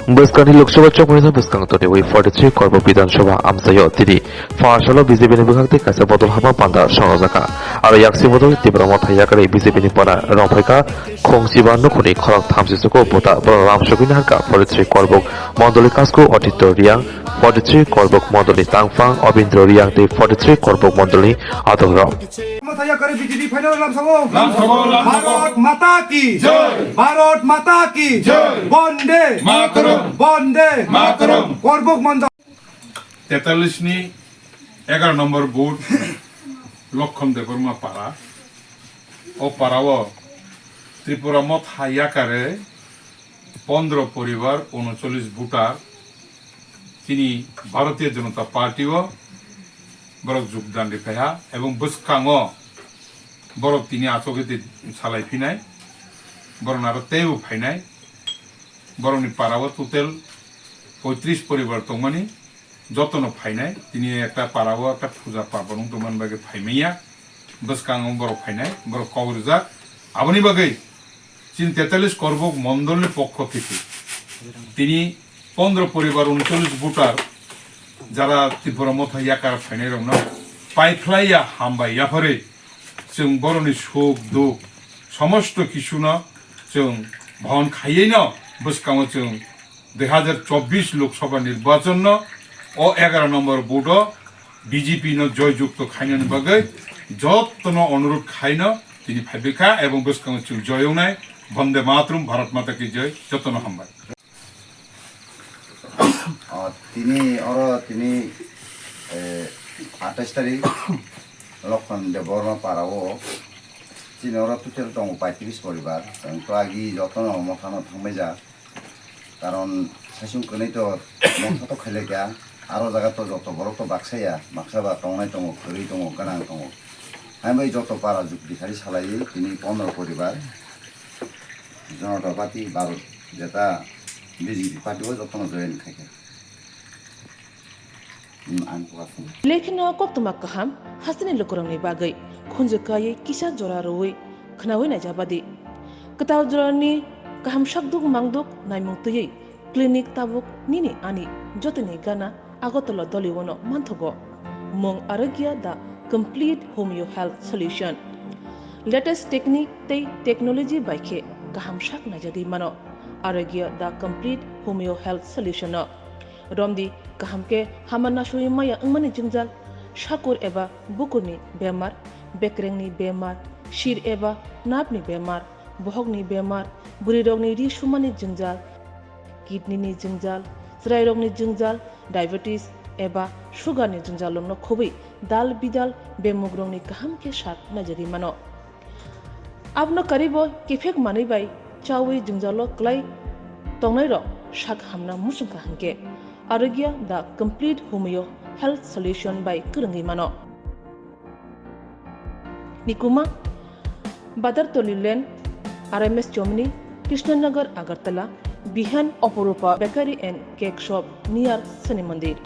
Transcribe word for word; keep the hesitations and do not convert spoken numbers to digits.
Bwskangni Lok Sabha chongmani bwskang toniwi forty three Korbok Bidhan Sabha amchaio tini pha salo B J P ni bwkhak tei kaisa bodol hapma panda songjakha. Aro yaksi bodol Tipra Motha yakarwi B J P ni para rwngphaikha Khongchiba nukhungni khorang thamchi chuko buta borok ramsogwini hakha forty three Korbok Mondoli Kasku Oditya Riyang, forty three Korbok Mondoli Tangphang Obindra Riyang tei forty three Korbok Mondoli adongrok. Motha yakarwi B J P phainai lamsao. Lamsao, lamsao. Bharat Mata ki jai. Bharat Mata ki jai. Bonde Mataram. Bonde Mataram. Korbok Mondol. Tetallis ni egaroh nombor booth Lokhon Debbarma para. O parao Tripura Motha yakarwi pondro poribar, unochollis voter. Tini Bharatiya Janata Party o borok jogdan ripaiha ebong bwskango borok tini achogwi twi salai phinai, borok naro teibo phainai. Borokni parao total poitris poribar tongmani, jotono phainai. Tini ekta parao ekta puja parbon wng tongmani bagwi phaimanya. Bwskango borok phainai, borok kok rijak. Aboni bagwi chini tetallis Korbok Mondolni pokho theke tini pondro poribar unochollis voter jara Tripura Motha yakar phainairokno paikhlaiya hambai yapharwi chwng borokni suk duk somosto kisuno chwng bohon khaiyaino bwskango chwng dui hazar chobbish Lok Sabha nirbachonno o egaroh nombor booth o B J P no joy jukto khainani bagwi jottono onurodh khaino tini phaibikha ebong bwskango chwng joy wngnai. Bonde Mataram, Bharat Mata ki jai, jottono hambai. O, tini oro tini, eh, atais tarik Lokhon Debbarma para o chini oro total tongo paitris poribar, chwng to agi jotono mothano thangbaijak. Karon saichung kwnwi to motha to khailai kha, aro jaga to joto borok to baksa ya, baksa ba tongnai tongo, kwrwi tongo, gwnang tongo. Hai bai joto para juk bikhari salaiwi tini pondro poribar Janata Party, Bharot jeta B J P party o jotono join khai kha. Hmm, ang kuasung. Lekheno koktwma kaham hasteni lukurokni bagwi khunju kaiwi kisa jora rwui khwnaui naijabadi. Kwtal jorani kaham sakduk mangduk naimung twiwi clinic tabuk nini ani jotoni gana Agartala Doliwono manthogo. Mung Arogya the complete homeo health solution. Latest technique tei technology bai khe kaham sak naijagwi mano Arogya the complete homeo health solution no. Romdi kaham khe hama nasugwi maya wngmani jwngjal, sakur eba bukurni bemar, bekrengni bemar, sir eba nerve ni bemar, bohokni bemar, bwrwirokni ri sumani jwngjal, kidney ni jwngjal, chwrairokni jwngjal, diabetes eba sugar ni jwngjalrokno khobwi dal bidal bemugrokni kaham khe sak naijagwi mano. Abono karwibo kiphek manwi bai chaui jwngjalo kwlai tongnairok sak hamna muchungkha hinkhe Arogya the complete homeo health solution bai kwrwngwi mano. Nikuma, Badartoli Lane, R M S Chomni, Krishnanagar, Agartala, Bihan Oporupa Bakery and Cake Shop near Shani Mandir.